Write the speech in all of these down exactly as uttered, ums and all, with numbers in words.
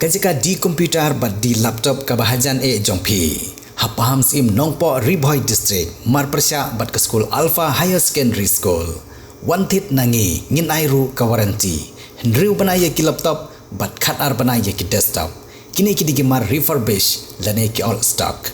Ka jaka D computer bad D laptop kaba hajan eh jong phi. Ha Pahamsyiem Nongpoh, Ri Bhoi District, marpyrshah bad ka skul Alpha Higher Secondary School, wan thied na ngi, ngin ai ruh ka warranty. Hynriew bnai ïa ki laptop bad khatar bnai ïa ki desktop. Kine ki dei ki mar refurbish lane ki old stock.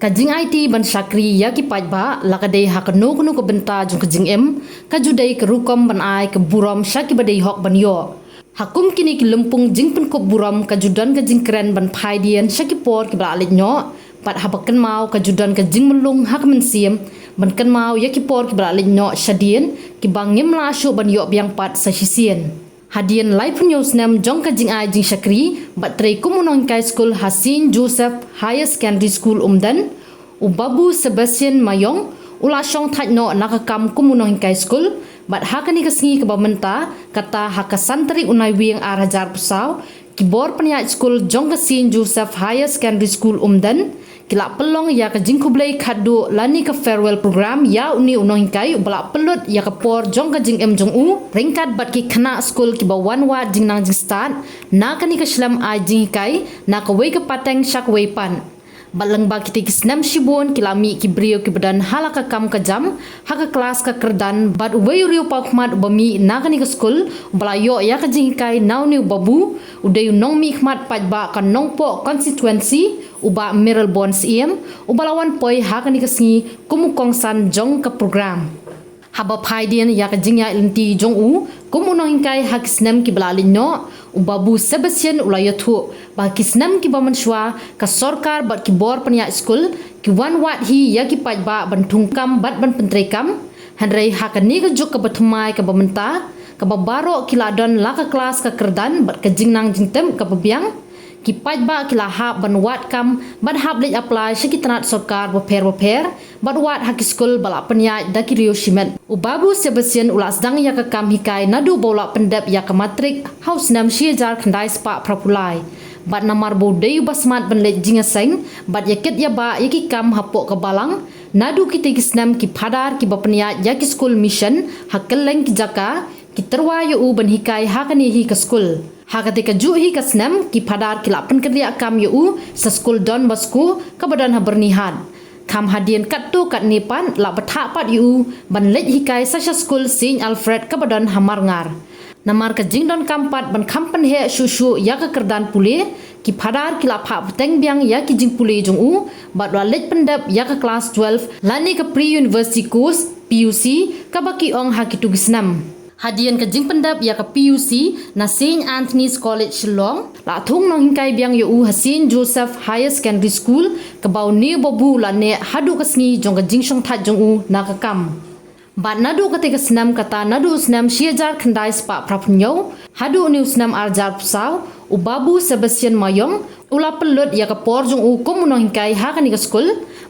Ka jingaiti ban shakri ïa ki paidbah, la ka dei ha kano kano ka bynta jong ka jingim, ka ju dei ka rukom ban ai ka burom sha kiba dei hok ban ïoh. Ha kum kine ki lympung jingpynkup burom, ka ju don ka jingkren ban phai dien sha ki por kiba la leit noh, bad haba kynmaw, ka ju don ka jingmynlung ha ka mynsiem ban kynmaw ïa ki por kiba la leit noh shadien, kiba ngim lah shuh ban ïoh biang pat sa shisien. Hadien laiphew hynñiew snem jong ka jingai jingshakri bad trei kum u nonghikai skul ha Saint Joseph Higher Secondary School, Umden, u Babu Sebastian Mayong u la shong thait noh na ka kam kum u nonghikai skul, bad ha kane ka sngi kaba mynta, kata ha ka san tarik u Naiwieng ar hajar arphew saw, ki bor pynïaid skul jong ka Saint Joseph Higher Secondary School, Umden, ki la pynlong ïa ka jingkhublei khatduh lane ka farewell program ïa une u nonghikai uba la pynlut ïa ka por jong ka jingim jong u ryngkat bad ki khynnah skul kiba wan wad jingnang jingstad na kane ka shlem ai jinghikai na kawei ka pateng sha kawei pat. Bad lyngba kitei ki snem shibun ki la mih ki briew kiba don ha la ka kam ka jam ha ka klas ka kyrdan, bad uwei u riewpawkhmat uba mih na kane ka skul uba la ïoh ïa ka jinghikai na une u Babu u dei u nongmihkhmat paidbah ka Nongpoh constituency, u Bah Mayralborn Syiem, uba la wan poi ha kane ka sngi kum u kongsan jong ka program. Haba phai dien ïa ka jingïaid lynti jong u kum u nonghikai ha ki snem kiba la leit noh, u Babu Sebastian u la ïathuh ba ha ki snem kiba mynshuwa ka sorkar bad ki bor pynïaid skul ki wan wad hi ïa ki paidbah ban thungkam bad ban pyntreikam. Hynrei ha kane ka juk kaba thymmai kaba mynta, kaba baroh ki la don la ka klas ka kyrdan bad ka jingnang jingtip kaba biang, ki paidbah ki la hap ban wad kam bad hap leit apply sha ki tnat sorkar bapher bapher bad wad ha ki skul ba la pynïaid da ki riew shimet. U Babu Sebastian u la sdang ïa ka kam hikai naduh ba u la pyndep ïa ka matrik ha u snem shi hajar khyndai spah phraphew lai. Bad namar ba u dei uba smat ban leit jingïaseng bad ïakit ïabah ïa ki kam hapoh ka balang, naduh kitei ki snem ki phadar kiba pynïaid ïa ki skul mission ha kylleng ki jaka ki tyrwa ïa u ban hikai ha kane hi ka skul. Ha katei kajuh hi ka snem ki phadar ki la pynkynriah kam ïa u sha skul Don Bosco kaba don ha Byrnihat. Kham hadien katto katne pat la bthah pat ïa u ban leit hikai sa sha skul Saint Alfred kaba don ha Marngar. Namar ka jingdonkam pat ban kham pynheh shuh shuh ïa ka kyrdan pule, ki phadar ki la phah bteng biang ïa ki jingpule jong u bad u la leit pyndep ïa ka klas twelve lane ka pre-university course, P U C, kaba ki ong ha kitu ki snem. Hadien ka jingpyndep ïa ka P U C na Saint Anthony's College Shillong, la thung nonghikai biang ïa u ha Saint Joseph Higher Secondary School, kaba une u Babu u la neh haduh ka sngi jong ka jingshongthait jong u na ka kam. Bad naduh katei ka snem, kata naduh u snem shi hajar khyndai spah phraphew hynñiew haduh une u snem ar hajar arphew saw, u Babu Sebastian Mayong u la pynlut ïa ka por jong u kum u nonghikai ha kane ka skul.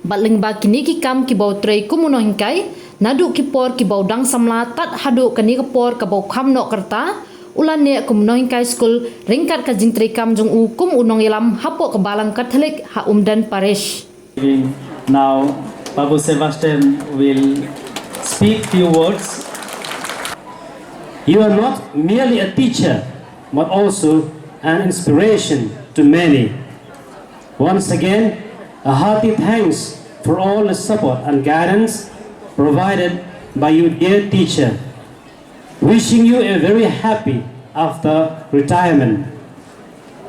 Bad lyngba kine ki kam kiba u trei kum u nonghikai, naduh ki por kiba u dang samla tad haduh kane ka por kaba u kham noh ka rta, u la neh kum u nonghikai skul ryngkat ka jingtreikam jong u kum u nongïalam hapoh ka Balang Katholik ha Umden Parish. Now, Babu Sebastian will speak few words. You are not merely a teacher, but also an inspiration to many. Once again, a hearty thanks for all the support and guidance provided by you, dear teacher. Wishing you a very happy after retirement.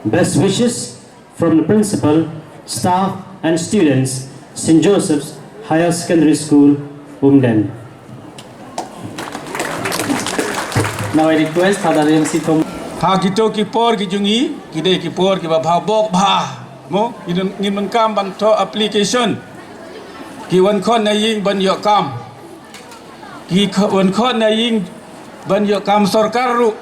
Best wishes from the principal, staff and students, Saint Joseph's Higher Secondary School, Umden. Now I request Father M C Thomas. Ha kito ki por ki jong ngi, ki dei ki por kiba bha bok bha. Mo, ngin, ngin donkam ban thoh application. Ki wan khot na ïing ban ïoh kam. Ki kh-, wan khot na ïing ban ïoh kam sorkar ruh.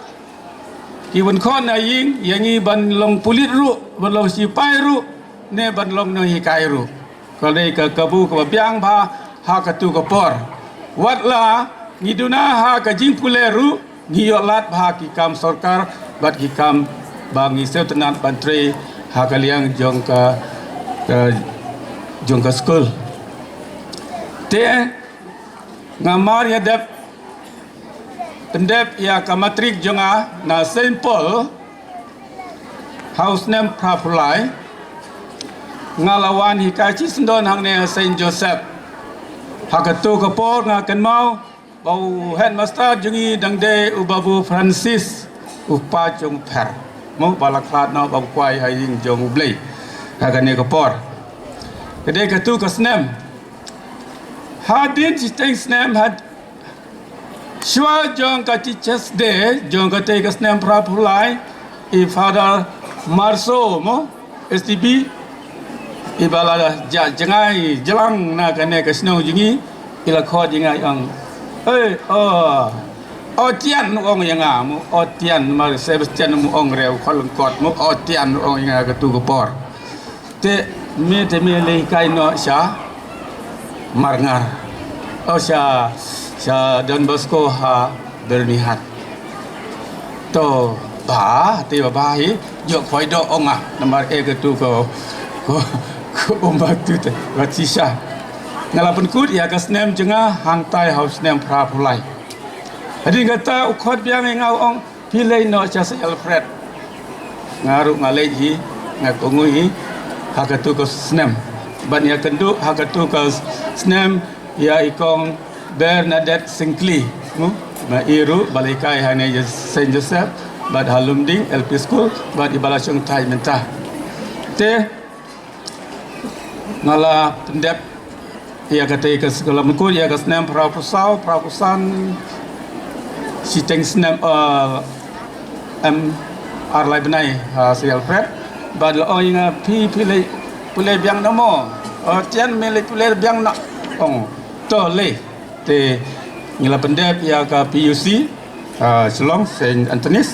Ki wan khot na ïing ïa ngi ban long pulit ruh, ban long sipai ruh, ne ban long nonghikai ruh. Ka dei ka kabu kaba biang bha ha katu ka por. Wat la ngi duna ha ka jingpule ruh, ngi ïoh lad bha ki kam sorkar bad ki kam ba ngi sngewtynnat ban trei ha ka liang jong ka, ka, jong ka skul. Te nga mar ïa dep pyndep ïa ka matrik jong nga na Saint Paul. Ha u snem phra phew lai nga la wan hikai shisyndon hangne ha Saint Joseph. Ha katu ka por nga kynmaw ba u headmaster jong ngi dang dei u Babu Francis, u kpa jong u Pher, mo, ba la khlad noh ba u kwai ha ïing jong U Blei ha kane ka por. Ka dei katu ka snem, hadien shiteng snem, ha shuwa jong ka Teachers' Day jong katei ka snem phra phew lai, i Father Marso, mo, S D B, i ba la jah jngai jlang na kane ka shnong jong ngi, i la khot ïa nga, i ong, "Ei, o, o Tian," u ong ïa nga, mo, "O Tian." Mar Sebastian mo, ong re u khot lyngkot, mo, "O Tian," u ong ïa nga katu ka por. Te me, te me leit hikai noh sha Marngar, o, sha, sha Don Bosco ha Byrnihat. To bha, te bha bha hi, jok khoi doh, ong nga, namar eh katu ko, ko, ko umba tu te, wat shisha. Nga la pynkut ïa ka snem jong nga hangtai ha u snem phra phew lai. Hadien kata u khot biang ïa nga, u ong, "Phi leit noh sha Saint Alfred." Nga ruh nga leit hi, nga kohnguh hi ha katu ka snem. Ban ïakynduh ha katu ka snem ïa i kong Bernadette Syngkli, mo, ma i ruh ba la hikai hangne ha Saint Joseph bad ha Lumding L P School, bad i ba la shongthait mynta. Te nga la pyndep ïa katei ka, nga la pynkut ïa ka snem phra phew saw, phra phew san, shiteng snem, eh, em, ar lai bnai ha Saint Alfred. Bad la ong ïa nga, "Phi, phi leit pule biang noh mo? O Tian, me leit pule biang noh." Ong, "To leit." Te ngi la pyndep ïa ka P U C, ah, Shillong, Saint Anthony's.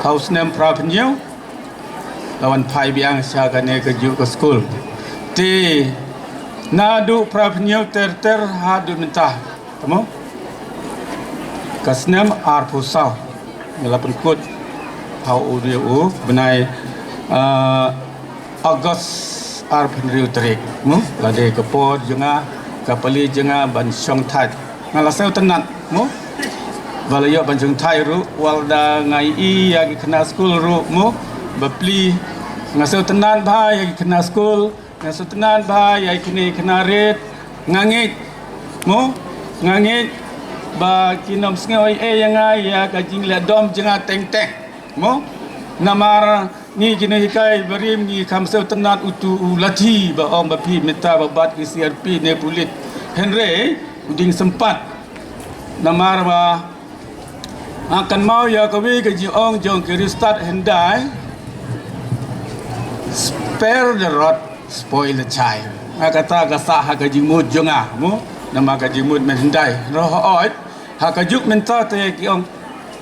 Ha u snem phra phew hynñiew la wan phai biang sha kane kajuh ka skul. Te naduh phra phew hynñiew ter ter haduh mynta, tamo, ka snem ar phew saw, ngi la pynkut ha u dei u bnai, ah, August ar phew hynriew tarik, mo, la dei ka por jong nga, ka pali jong nga ban shongthait. Nga la sngewtynnat, mo, ba la ïoh ban shongthait ruh, wat la da nga ïohi ïa ki khynnah skul ruh, mo, ba pli. Nga sngewtynnat bha ïa ki khynnah skul, nga sngewtynnat bha ïa kine ki khynnah rit. Nga ngeit, mo, nga ngeit ba kin ym sngew ei ei ïa nga ïa ka jingleh dom jong nga teng teng, mo. Namar ngi ki nonghikai barim ngi kham sngewtynnat utu u lathi ba ong ba phi mynta ba bat ki C R P ne pulit. Hynrei u dang sympat. Namar ba nga kynmaw ïa kawei ka jingong jong ki riewstad hyndai, "Spare the rod, spoil the child." Nga kata ka sah ha ka jingmut jong nga, mo, namar ka jingmut mynhyndai. Hynrei hooid, ha kajuh mynta te ki ong,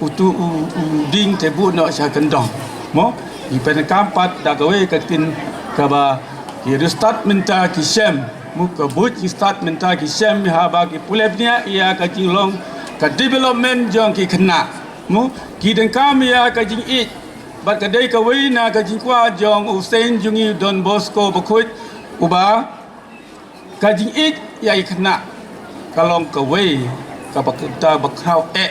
utu u, u dieng te buh noh sha kyndong, mo. Ngi pyndonkam pat da kawei ka ktien kaba ki riewstad mynta ki shem, mo, ka buit ki stad mynta ki shem haba ki pule bniah ïa ka jinglong ka development jong ki khynnah, mo. Ki donkam ïa ka jingïeit, bad ka dei kawei na ka jingkwah jong u Saint jong ngi Don Bosco Bakhuid, uba ka jingïeit ïa ki khynnah ka long kawei kaba kata ba khraw eh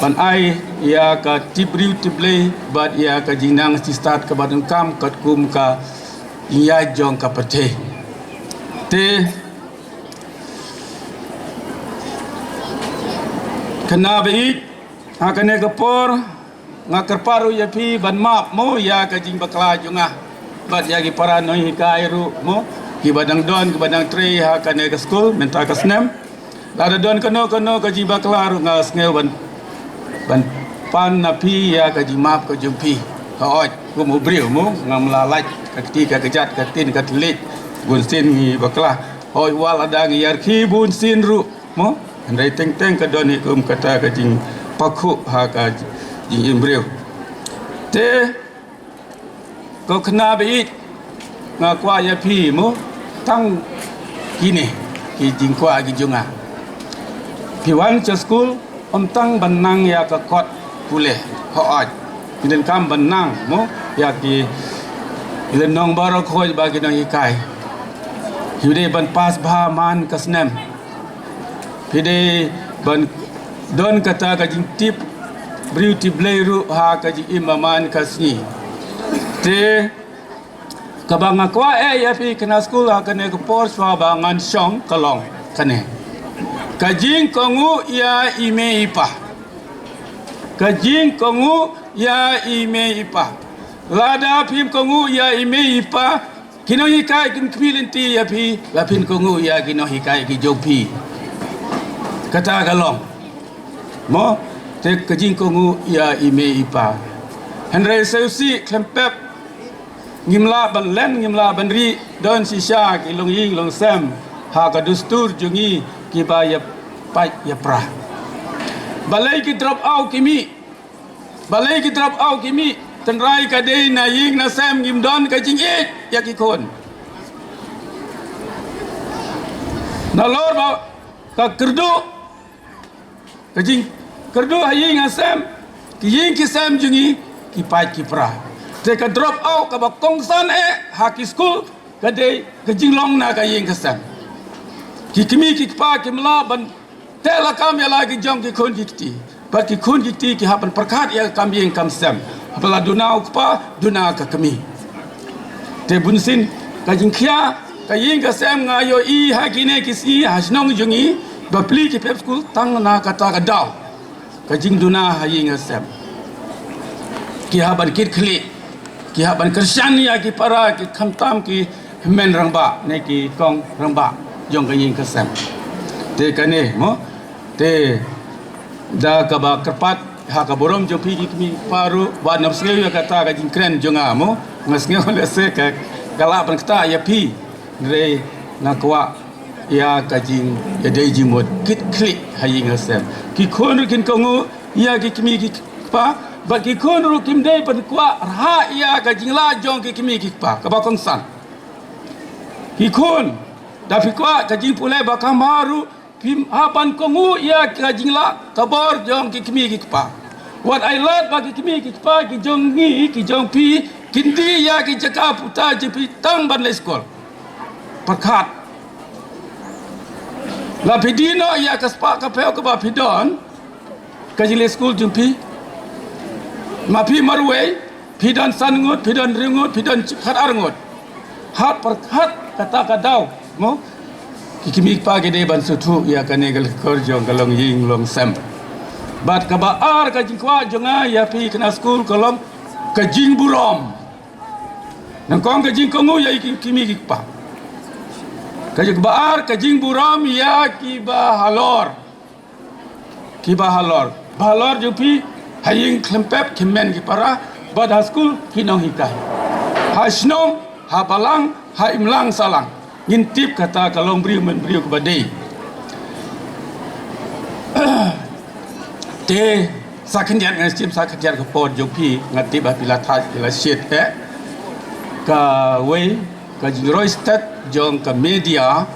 ban ai ïa ka tip briew tip Blei bad ïa ka jingnang jingstad kaba donkam katkum ka jingïaid jong ka pyrthei. Te khynnah ba ïeit, ha kane ka por nga kyrpad ruh ïa phi ban map, mo, ïa ka jingbakla jong nga bad ïa ki para nonghikai ruh, mo, kiba dang don, kiba dang trei ha kane ka skul mynta ka snem. Lada don kano kano ka jingbakla ruh nga sngew ban, ban pan na phi ïa ka jingmap ka jong phi. Hooid, kum u briew, mo, ngam lah lait ka kti ka kjat, ka ktien ka thylliej, bunsien ngi bakla. Hooid, wat lada ngi ïarkhie bunsien ruh, mo, hynrei teng teng ka don hi kum kata ka jingpakhuh ha ka jingim briew. Te ko khynnah ba ïeit, nga kwah ïa phi, mo, tang kine ki jingkwah ki jong nga. Phi wan sha skul, ym tang ban nang ïa ka kot pule, hooid, phi donkam ban nang, mo, ïa ki lynnong baroh khoit ba ki nonghikai. Phi dei ban pass bha man ka snem. Phi dei ban don kata ka jingtip Briew ti Blei ruh ha ka jingim ba man ka sngi. Te kaba nga kwah eh ïa phi khynnah skul ha kane ka por shuwa ba ngan shong ka long kane. Ka jingkohnguh ïa i mei i pa. Ka jingkohnguh ïa i mei i pa. Lada phim kohnguh ïa i mei i pa, ki nonghikai kin khmih lynti ïa phi, la phin kohnguh ïa ki nonghikai ki jong phi. Kata ka long. Mo, te ka jingkohnguh ïa i mei i pa. Hynrei seusi khlem pep, ngim lah ban len, ngim lah ban ri, don shisha ki longïing longsem ha ka dustur jong ngi kiba ïa pait ïa pra. Balei ki drop out ki mih? Balei ki drop out ki mih? Tynrai ka dei na ïing na sem ngim don ka jingïeit ïa ki khun. Nalor ba ka kyrduh, ka jingkyrduh ha ïing ha sem, ki ïing ki sem jong ngi ki pait ki pra. Te ka drop out kaba kongsan eh ha ki skul ka dei ka jinglong na ka ïing ka sem. Ki kmie ki kpa kim lah ban teh lakam ïa la ki jong ki khun ki kti. Bad ki khun ki kti ki hap ban pyrkhat ïa ka kam ïing kam sem. Haba la duna u kpa, duna ka kmie. Te bunsien ka jingkhia ka ïing ka sem nga ïohi ha kine ki sngi ha shnong jong ngi, bapli ki pep skul tang na kata ka daw. Ka jingduna ha ïing ha sem. Ki hap ban kit khlieh, ki hap ban kyrshan ïa ki para, ki khamtam ki hynmen rangbah ne ki kong rangbah jong ka ïing ka sem. Te kane mo, te da kaba kyrpad ha ka burom jong phi ki kmie ki kpa ruh, wat nym sngew ïa kata ka jingkren jong nga mo. Nga sngew lehse ka, ka lah ban ktah ïa phi. Hynrei nga kwah ïa ka jingïadei jingmut, kit khlieh ha ïing ha sem. Ki khun ruh kin kohnguh ïa ki kmie ki kpa, bad ki khun ruh kim dei ban kwah rhah ïa ka jinglah jong ki kmie ki kpa kaba kongsan. Ki khun, da phi kwah ka jingpule ba kham bha ruh, phim hap ban kohnguh ïa ka jinglah ka bor jong ki kmie ki kpa. Wat ai lad ba ki kmie ki kpa ki jong ngi ki jong phi kin die ïa ki jaka puta jong phi tang ban leit skul. Pyrkhat. La phi die noh ïa ka spah ka phew kaba phi don, ka jingleit skul jong phi. Ma phi marwei, phi don san ngut, phi don hynriew ngut, phi don khatar ngut. Hap pyrkhat kata ka daw mo. Ki kmie ki kpa ki dei ban sngewthuh ïa kane ka lehkor jong ka longïing longsem. Bad kaba ar ka jingkwah jong nga ïa phi khynnah skul ka long ka jingburom. Nyngkong ka jingkohnguh ïa ki kmie ki kpa. Ka jing, kaba ar ka jingburom ïa kiba halor. Kiba halor, ba halor jong phi ha ïing khlem pep ki hynmen ki para, bad ha skul ki nonghikai. Ha shnong, ha balang, ha imlang sahlang. Ngin tip kata ka long briew man briew kaba dei. Te sa khyndiat nga shim sa khyndiat ka por jong phi, nga tip ba phi la thait phi la shit eh. Kawei ka jingroi stet jong ka media.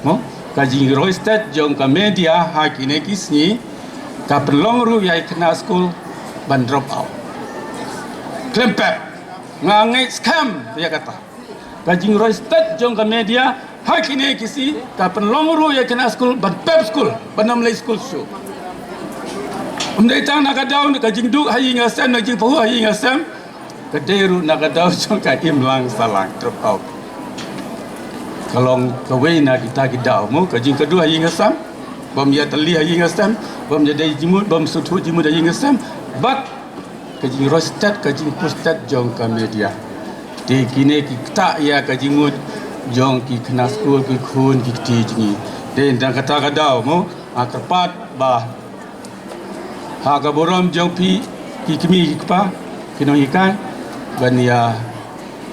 Mo, ka jingroi stet jong ka media ha kine ki sngi ka pynlong ruh ïa ki khynnah skul ban drop out. Khlem pep, nga ngeit skhem ïa kata. Ka jingroi stet jong ka media ha kine ki sngi ka pynlong ruh ïa ki khynnah skul ban pep skul, ban ym leit skul shuh. Ym dei tang na ka daw ka jingduk ha ïing ha sem, na jingpynhun ha ïing ha sem. Ka dei ruh na ka daw jong ka imlang sahlang, drop out. Ka long kawei na kita ki daw mo, ka jingkyrduh ha ïing ha sem, bym ïatylli ha ïing ha sem, bym ïadei jingmut, bym sngewthuh jingmut ha ïing ha sem. Bad ka jingroi stet, ka jingpur stet jong ka media. Te kine ki ktah ïa ka jingmut jong ki khynnah skul, ki khun ki kti jong ngi. Te na kata ka daw mo, nga kyrpad ba ha ka burom jong phi ki kmie ki kpa, ki nonghikai, ban ïa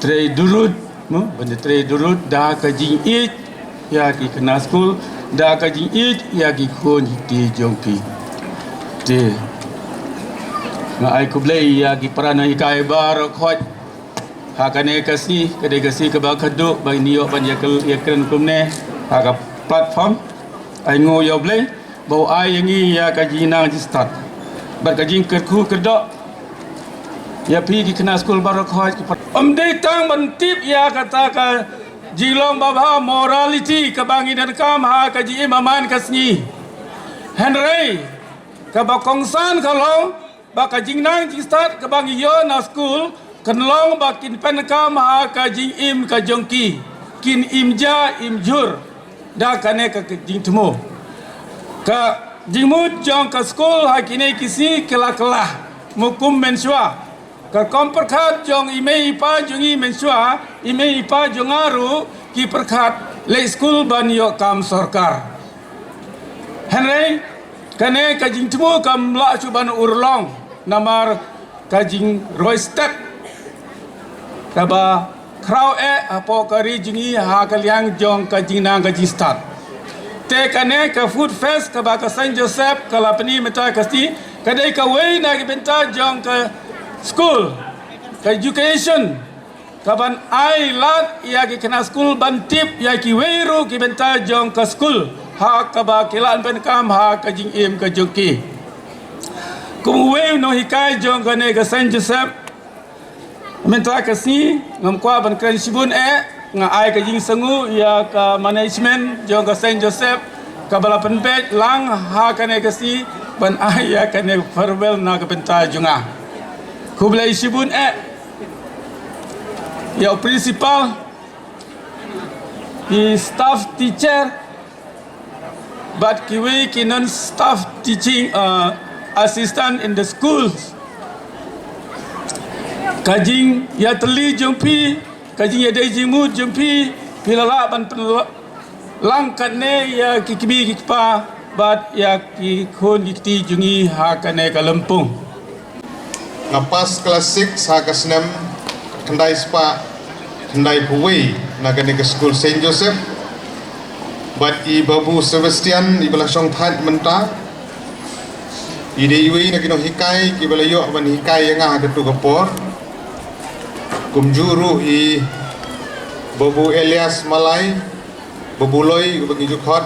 trei durut mo, ban ïa trei durut da ka jingïeit ïa ki khynnah skul, da ka jingïeit ïa ki khun ki kti jong phi. Te nga ai khublei ïa ki para nonghikai baroh khoit. Ha kane ka sngi ka dei ka sngi kaba khadduh ba ngin ïoh ban ïa kren kumne ha ka platform. Ai nguh ïa U Blei ba u ai ïa ngi ïa ka jingnang jingstad bad ka jingkyrkhu kyrdoh ïa phi ki khynnah skul baroh khoit. Ym dei tang ban tip ïa kata ka jinglong babha, morality, kaba ngi donkam ha ka jingim man ka sngi. Hynrei kaba kongsan ka long ba ka jingnang jingstad kaba ngi ïoh na skul kan long ba kin pyndonkam ha ka jingim ka jong ki, kin im ja im jhur da kane ka jingthmu. Ka jingmut jong ka skul ha kine ki sngi ka la kylla, mo kum mynshuwa. Ka rukom pyrkhat jong i mei i pa jong ngi mynshuwa, i mei i pa jong nga ruh ki pyrkhat leit skul ban ïoh kam sorkar. Hynrei kane ka jingthmu kam lah shuh ban urlong namar ka jingroi stet kaba khraw eh hapoh ka ri jong ngi ha ka liang jong ka jingnang ka jingstad. Te kane ka Food Fest kaba ka Saint Joseph ka la pyni mynta ka sngi ka dei kawei na ki bynta jong ka skul, ka education, kaban ai lad ïa ki khynnah skul ban tip ïa kiwei ruh ki bynta jong ka skul ha kaba ki lah pyndonkam ha ka jingim ka jong ki. Kum uwei u nonghikai jong kane ka Saint Joseph, mynta ka sngi ngam kwah ban kren shibun eh, nga ai ka jingsngew ïa ka management jong ka Saint Joseph kaba la pynbeit lang ha kane ka sngi ban ai ïa kane farewell na ka bynta jong nga. Khublei shibun eh ïa u principal, i staff teacher, bad kiwei ki non staff teaching, uh, assistant in the schools. Ka jingïatylli jong phi, ka jingïadei jingmut jong phi, phi la lah ban pynlang katne ïa ki kmie ki kpa bad ïa ki khun ki kti jong ngi ha kane ka lympung. Nga pass class six ha ka snem khyndai spah khyndaiphew wei na kane ka skul Saint Joseph. Bad i Babu Sebastian iba la shongthait mynta, i dei iwei na ki nonghikai kiba la ïoh ban hikai ïa nga ha katu ka por. Kumjuh ruh i Babu Elias Malai, Babu Loi, Babu ngi ju khot.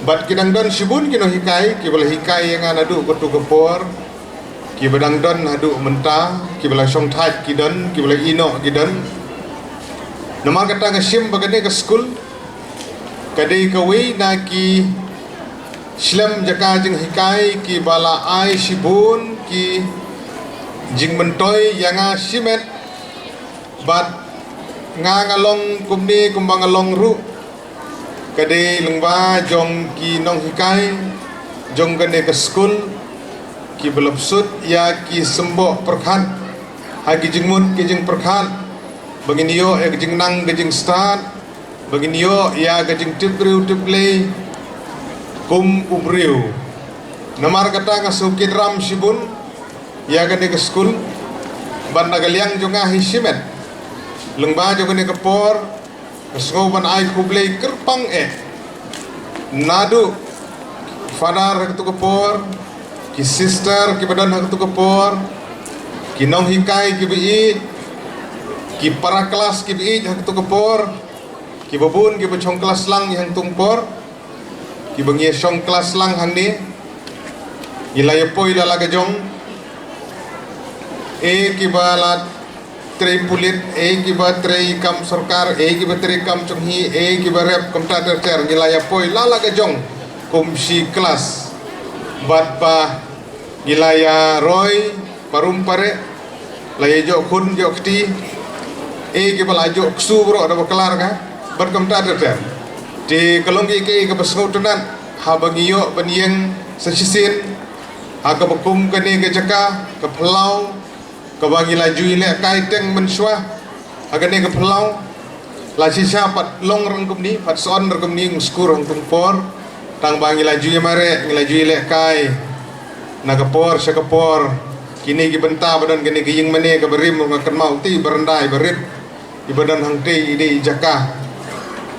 Bad ki dang don shibun ki nonghikai kiba la hikai ïa nga naduh katu ka por, kiba dang don haduh mynta, kiba la shongthait ki don, kiba la ïehnoh ki don. Namar kata nga shim ba kane ka skul ka dei kawei na ki shlem jaka jinghikai kiba la ai shibun ki jingmyntoi ïa nga shimet. Bad nga nga long kumne kumba nga long ruh, ka dei lyngba jong ki nonghikai jong kane ka skul kiba la bsut ïa ki symboh pyrkhat ha ki jingmut ki jingpyrkhat ba ngin ïoh ïa ka jingnang ka jingstad, ba ngin ïoh ïa ka jingtip briew tip Blei kum u briew. Namar kata nga sngewkit ram shibun ïa kane ka skul, bad na ka liang jong nga hi shimet, lyngba jong kane ka por nga sngew ban ai khublei kyrpang eh naduh father ha katu ka por, ki sister kiba don ha katu ka por, ki nonghikai kiba ïeit, ki para klas kiba ïeit ha katu ka por, kiba bun kiba shong klas lang ïa hangtu ka por, kiba ngi shong klas lang hangne. Ngi la ïapoi la la ka jong, e kiba la trei pulit, e kiba trei kam sorkar, e kiba trei kam chonghi, e kiba rep, kumta ter ter, ngi la ïapoi la la ka jong kum shi klas. Bad ba ngi la ïaroi parum pare, la ïa joh khun joh kti, e kiba la joh ksu bro da ba klar ka, bad kumta ter ter. Te ka long ki ki kaba sngewtynnat haba ngi ïoh ban ïeng sa shisien ha kaba kum kane ka jaka ka phyllaw kaba ngi la ju ïalehkai teng mynshuwa ha kane ka phyllaw. La shisha pat long rang kumne, pat son rang kumne, nga skur hangtu ka por. Tang ba ngi la ju ïamareh, ngi la ju ïalehkai na ka por sha ka por. Kine ki bynta ba don kane ka ïing mane kaba rim, nga kynmaw te baranda iba rit iba don hangte i dei i jaka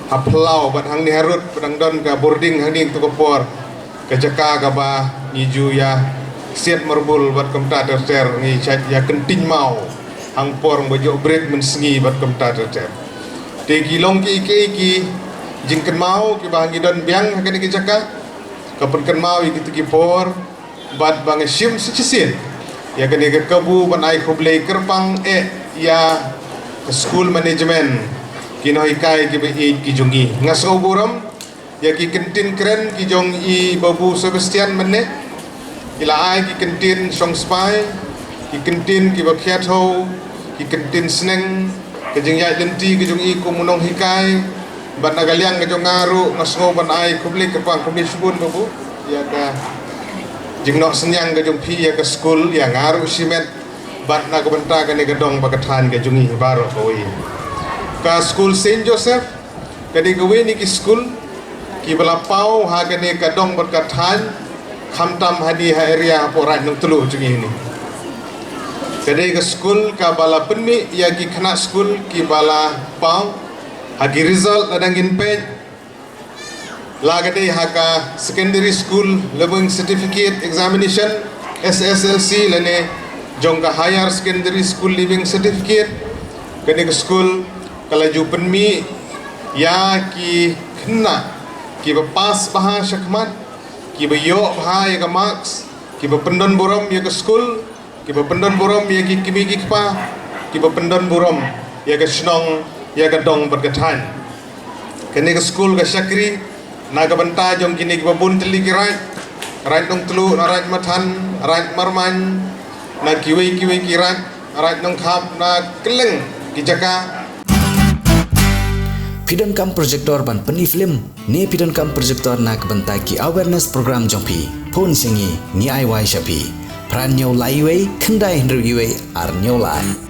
ha phyllaw, bad hangne harud ba dang don ka boarding hangne tu ka por. Ka jaka kaba ngi ju ïa siat marbul bad kumta ter ter, ngi shait ïa kynting maw hang por ba joh bret mynsngi bad kumta ter ter. Te ki long ki ki ki jingkynmaw kiba ngi don biang ha kane ka jaka, ka pynkynmaw ïa kitu ki por, bad ba nga shim sa shisien ïa kane ka kabu ban ai khublei kyrpang eh ïa ka school management, ki nonghikai kiba ïeit ki jong ngi. Nga sngewburom ïa ki ktien kren ki jong i Babu Sebastian mynne. Ki la ai ki kyntien shong spah, ki kyntien kiba khia thew, ki kyntien sneng, ka jingïaid lynti ka jong i kum u nonghikai, bad na ka liang ka jong nga ruh nga sngew ban ai khublei kyrpang khublei shibun Babu ïa ka jingnoh synñiang ka jong phi ïa ka skul, ïa nga ruh shimet, bad na ka bynta kane ka dong bad ka thaiñ ka jong i baroh kawei. Ka skul Saint Joseph ka dei kawei na ki skul kiba la paw ha kane ka dong bad ka thaiñ, khamtam hangne ha area hapoh Raid Nongtluh jong ngi. Ka dei ka skul kaba la pynmih ïa ki khynnah skul kiba la paw ha ki result lada ngin peit. La ka dei ha ka Secondary School Leaving Certificate Examination, S S L C, lane jong ka Higher Secondary School Leaving Certificate. Kane ka skul ka la ju pynmih ïa ki khynnah kiba pass bha shakhmat, kiba ïoh bha ïa ka marks, kiba pyndon burom ïa ka skul, kiba pyndon burom ïa ki kmie ki kpa, kiba pyndon burom ïa ka shnong, ïa ka dong bad ka thaiñ. Kane ka skul ka shakri na ka bynta jong kine kiba bun tylli ki raid, Raid Nongtluh, na Raid Mathan, Raid Marmain, na kiwei kiwei ki raid, Raid Nongkhap, na kylleng ki jaka. Phi donkam projector ban pyni film, ne phi donkam projector na ka bynta ki awareness program jong phi? Phone sha ngi, ngi ai wai sha phi. Phra hynñiew lai wei, khyndai hynriew wei, ar hynñiew lai.